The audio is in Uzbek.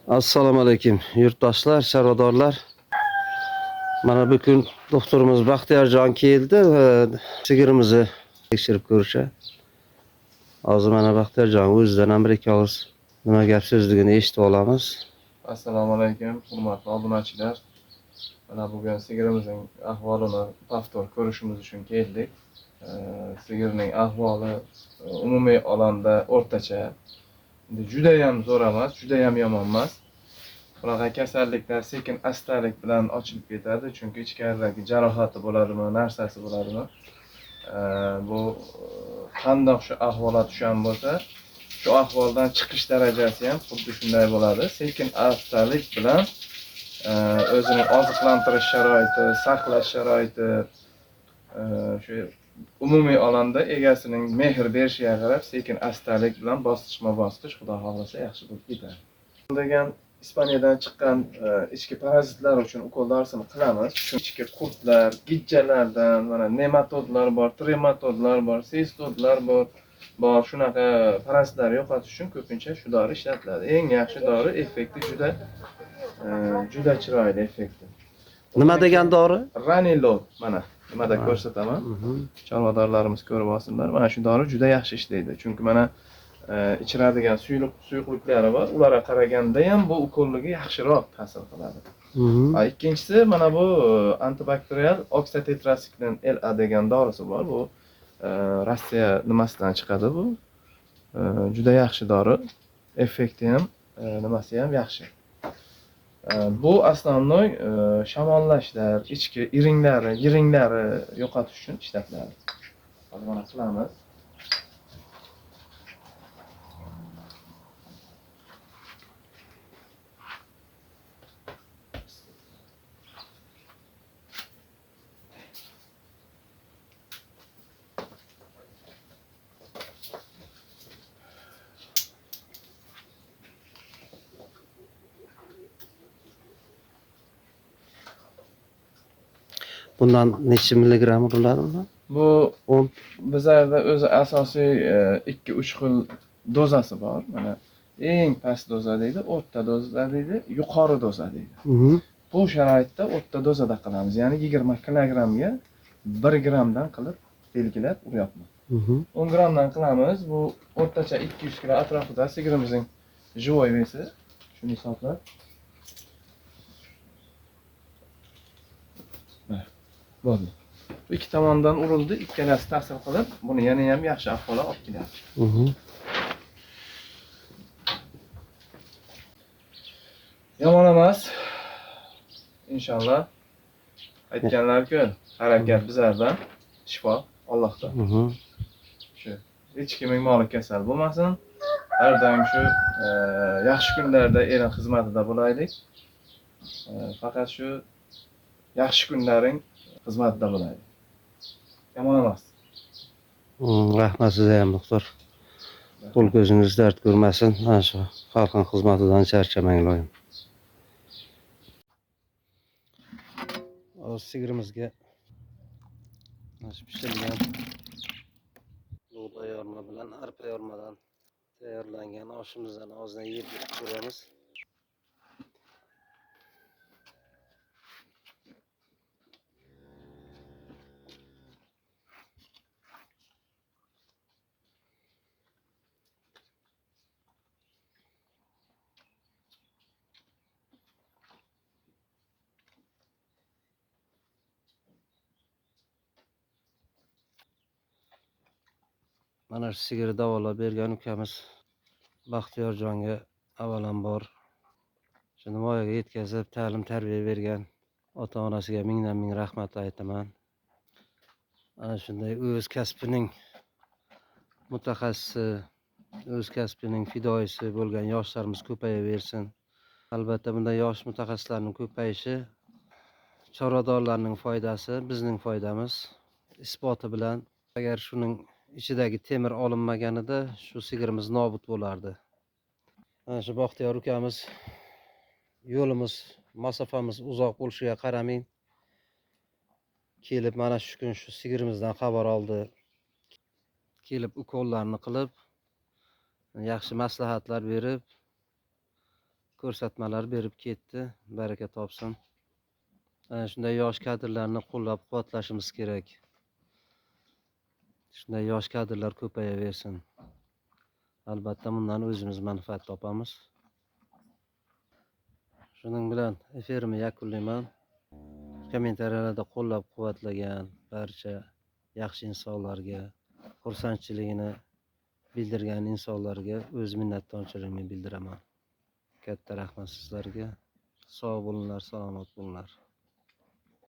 Assalomu alaykum yurtdoshlar, chorvadorlar. Mana bugun doktorimiz Baxtiyorjon keldi. Sigirimizni tekshirib ko'rishga. Hozir mana Baxtiyorjon o'zidan ham bir ikki og'iz nima gap so'zligini eshitib olamiz. Assalomu alaykum, hurmatli obunachilar. Mana bugun sigirimizning ahvolini повтор ko'rishimiz uchun keldik. Sigirning ahvoli umumiy olanda o'rtacha. Endi juda ham zo'r emas, juda ham yomon emas. Bunaqa kasalliklar sekin astalik bilan ochilib ketadi, chunki ichkaridagi jarohati bo'ladimi, narsasi bo'ladimi? Bu qandoq shu ahvolga tushgan bo'lsa, shu ahvoldan chiqish darajasi ham xuddi shunday bo'ladi. Sekin astalik bilan o'zini oziqlantirish sharoiti, saqlash sharoiti, shu umumiy olanda egasining mehr berishiga qarab sekin astalik bilan bosqichma-bosqich Xudo xohlasa yaxshi bo'lib ketadi. Degan Ispaniyadan chiqqan ichki parazitlar uchun ukol dorisini qilamiz. Shu ichki qurtlar, gijjalardan, mana nematodlar bor, trematodlar bor, sestodlar bor. Bor shunaqa parazitlarni yo'qotish uchun ko'pincha shu dori ishlatiladi. Eng yaxshi dori, effekti juda juda chiroyli effekti. Nima degan dori? Ranilod, mana nimada ko'rsataman. Chorvadorlarimiz ko'rib olsinlar. Mana shu dori juda yaxshi ishlaydi. Chunki mana ichiradigan suyuqliklari bor. Ularga qaraganda ham bu ukolligi yaxshiroq ta'sir qiladi. Ikkinchisi mana bu antibakterial oksitetrasiklin LA degan dorisi bor. Bu Rossiya nimasidan chiqadi bu. Juda yaxshi dori. Effekti ham, nimasi ham yaxshi. Bu основной shamollashlar, ichki iringlari, yiringlari yo'qotish uchun ishlatiladi. Hozir mana qilamiz. Bundan necha milligram uriladi bundan? Bu 10. Bizlarda o'zi asosiy 2-3 xil dozasi bor. Mana eng past doza deydi, o'rta doza deydi, yuqori doza deydi. Bu sharoitda o'rta dozada qilamiz. Ya'ni 20 kilogrammga 1 grammdan qilib belgilab uryapmiz. 10 grammdan qilamiz. Bu o'rtacha 200 kilo atrofida sigirimizning живой vesi. Shuni hisoblab. Bo'ldi. Bu ikki tomondan urildi, ikkalasi ta'sir qilib, buni yana ham yaxshi ahvolga olib keladi. Yomon emas. Inshaalloh. Aytganlar-ku, harakat bizlardan, shifo Allohdan. Shu hech kimning moli kasal bo'lmasin. Har doim shu yaxshi kunlarda erin xizmatida bo'laylik. Faqat shu yaxshi kunlaring xizmatida bo'laylik. Yomon emas. Rahmat sizga ham doktor. Qo'l ko'zingiz dard ko'rmasin. Mana shu xalqning xizmatidan charchamang loyim. Hozir sigirimizga mana shu pishirilgan bug'doy yorma bilan arpa yormadan tayyorlangan oshimizdan ozgina yeb ko'ramiz. Mana shu sigirni davolab bergan ukamiz Baxtiyorjonga avvalambor shuni voyaga yetkazib ta'lim tarbiya bergan ota-onasiga mingdan ming rahmat aytaman. Ana shunday o'z kasbining mutaxassisi, o'z kasbining fidoyisi bo'lgan yoshlarimiz ko'payaversin. Albatta bunday yosh mutaxassislarning ko'payishi chorvadorlarning foydasi, bizning foydamiz isboti bilan. Agar shuning ichidagi temir olinmaganida shu sigirimiz nobud bo'lardi. Mana shu Baxtiyor ukamiz yo'limiz, masofamiz uzoq bo'lishiga qaramay kelib mana shu kun shu sigirimizdan xabar oldi. Kelib ukollarni qilib, yaxshi maslahatlar berib, Ko'rsatmalar berib ketdi. Baraka topsin. Ana shunday yosh kadrlarni qo'llab-quvvatlashimiz kerak. Shunday yosh kadrlar ko'payaversin. Albatta bundan o'zimiz manfaat topamiz. Shuning bilan efirimni yakunlayman. Kommentariyalarda qo'llab-quvvatlagan barcha yaxshi insonlarga, xursandchiligini bildirgan insonlarga o'z minnatdorchiligimni bildiraman. Katta rahmat sizlarga. Sog' bo'linglar, salomat bo'linglar.